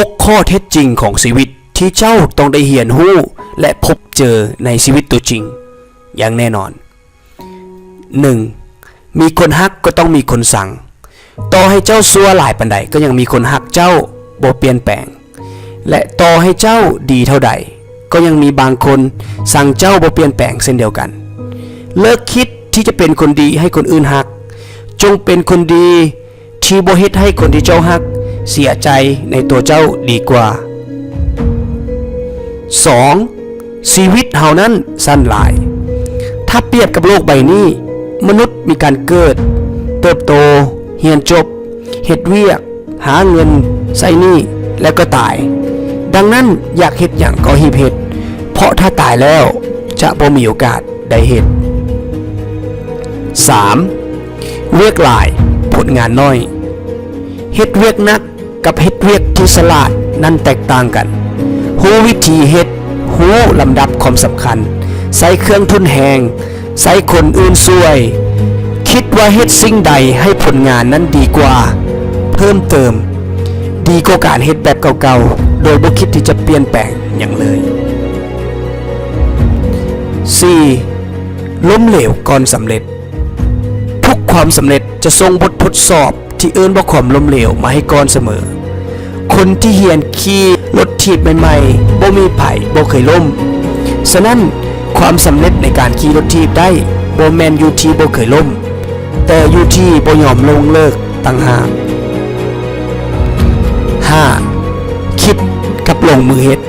ຫົກຂໍ້ເທັດຈິງຂອງຊີວິດທີ່ເຈົ້າຕ້ອງໄດ້ຮຽນຮູ້ ແລະ ພົບເຈີໃນຊີວິດຕົວຈິງຢ່າງແນ່ນອນ. ໜຶ່ງ, ມີຄົນຮັກກໍຕ້ອງມີຄົນຊັງ. ຕໍ່ໃຫ້ເຈົ້າຊົ່ວຫຼາຍປານໃດ ກໍຍັງມີຄົນຮັກເຈົ້າບໍ່ປ່ຽນແປງ. ແລະ ຕໍ່ໃຫ້ເຈົ້າດີເທົ່າໃດ ກໍຍັງມີບາງຄົນຊັງເຈົ້າບໍ່ປ່ຽນແປງເຊັ່ນດຽວກັນ. ເລີກຄິດທີ່ຈະເປັນຄົນດີໃຫ້ຄົນອື່ນຮັກ. ຈົ່ງເປັນຄົນດີທີ່ບໍ່ເຮັດໃຫ້ຄົນທີ່ເຈົ້າຮັກເສຍໃຈໃນຕົວເຈົ້າດີກວ່າ. ສອງ, ຊີວິດເຮົານັ້ນສັ້ນຫຼາຍ. ຖ້າປຽບກັບໂລກໃບນີ້, ມະນຸດມີການເກີດ, ເຕີບໂຕ, ຮຽນຈົບ, ເຮັດວຽກ, ຫາເງິນ, ໃຊ້ໜີ້ ແລ້ວກໍຕາຍ. ດັ່ງນັ້ນ, ຢາກເຮັດຫຍັງກໍຮີບເຮັດ, ເພາະຖ້າຕາຍແລ້ວຈະບໍ່ມີໂອກາດໄດ້ເຮັດ. ສາມ, ວຽກຫຼາຍ, ຜົນງານໜ້ອຍ. ເຮັດວຽກໜັກ ກັບເຮັດວຽກທີ່ສະຫຼາດນັ້ນແຕກຕ່າງກັນ. ຮູ້ວິທີເຮັດ, ຮູ້ລຳດັບຄວາມສຳຄັນ, ໃຊ້ເຄື່ອງທຸນແຮງ, ໃຊ້ຄົນອື່ນຊ່ວຍ. ຄິດວ່າເຮັດສິ່ງໃດໃຫ້ຜົນງານນັ້ນດີກວ່າ, ເພີ່ມເຕີມ, ດີກວ່າການເຮັດແບບເກົ່າໆ ໂດຍບໍ່ຄິດທີ່ຈະປ່ຽນແປງຫຍັງເລີຍ. ສີ່, ລົ້ມເຫຼວກ່ອນສຳເລັດ. ທຸກຄວາມສຳເລັດຈະສົ່ງບົດທົດສອບ ທີ່ເອີ້ນວ່າຄວາມລົ້ມເຫຼວມາໃຫ້ກ່ອນສະເໝີ. ຄົນທີ່ຮຽນຂີ່ລົດຖີບໃໝ່ໆ ບໍ່ມີໃຜບໍ່ເຄີຍລົ້ມ. ສະນັ້ນ, ຄວາມສຳເລັດໃນການຂີ່ລົດຖີບໄດ້ ບໍ່ແມ່ນຢູ່ທີ່ບໍ່ເຄີຍລົ້ມ, ແຕ່ຢູ່ທີ່ບໍ່ຍອມລົງເລີກຕ່າງຫາກ. ຫ້າ, ຄິດກັບລົງມືເຮັດ.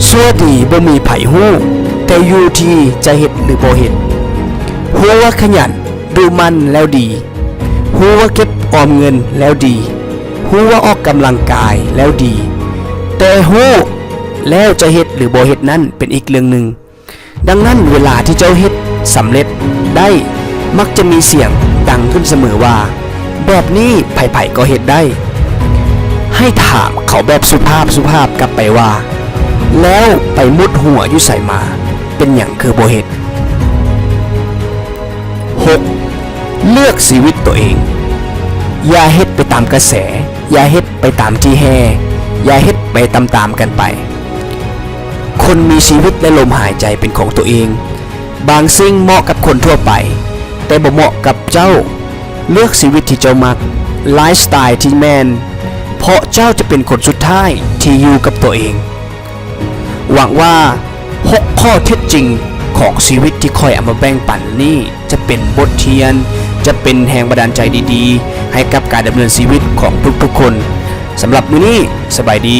ຊົ່ວດີບໍ່ມີໃຜຮູ້, ແຕ່ຢູ່ທີ່ຈະເຮັດຫຼືບໍ່ເຮັດ. ຮູ້ວ່າຂະຫຍັນ, ດຸໝັ່ນແລ້ວດີ, ຮູ້ວ່າເກັບອອມເງິນແລ້ວດີ, ຮູ້ວ່າອອກກຳລັງກາຍແລ້ວດີ, ແຕ່ຮູ້ແລ້ວຈະເຮັດຫຼືບໍ່ເຮັດນັ້ນເປັນອີກເລື່ອງໜຶ່ງ. ດັ່ງນັ້ນ, ເວລາທີ່ເຈົ້າເຮັດສຳເລັດໄດ້, ມັກຈະມີສຽງດັງຂຶ້ນສະເໝີວ່າ, ແບບນີ້ໃຜໆກໍເຮັດໄດ້. ໃຫ້ຖາມເຂົາແບບສຸພາບໆກັບໄປວ່າ, ແລ້ວໄປມຸດຫົວຢູ່ໃສມາ? ເປັນຫຍັງຄືບໍ່ເຮັດ? ຫົກ, ເລືອກຊີວິດຕົວເອງ. ຢ່າເຮັດໄປຕາມກະແສ, ຢ່າເຮັດໄປຕາມທີ່ແຫ່, ຢ່າເຮັດໄປຕາມໆກັນໄປ. ຄົນມີຊີວິດ ແລະ ລົມຫາຍໃຈເປັນຂອງຕົວເອງ. ບາງສິ່ງເໝາະກັບຄົນທົ່ວໄປ, ແຕ່ບໍ່ເໝາະກັບເຈົ້າ. ເລືອກຊີວິດທີ່ເຈົ້າມັກ, ໄລຟ໌ສະໄຕລ໌ທີ່ແມ່ນ, ເພາະເຈົ້າຈະເປັນຄົນສຸດທ້າຍທີ່ຢູ່ກັບຕົວເອງ. ຫວັງວ່າຫົກຂໍ້ເທັດຈິງຂອງຊີວິດທີ່ຂ້ອຍເອົາມາແບ່ງປັນນີ້ ຈະເປັນບົດຮຽນ, ຈະເປັນແຮງບັນດານໃຈດີໆ ໃຫ້ກັບການດຳເນີນຊີວິດຂອງທຸກໆຄົນ. ສຳລັບມື້ນີ້, ສະບາຍດີ.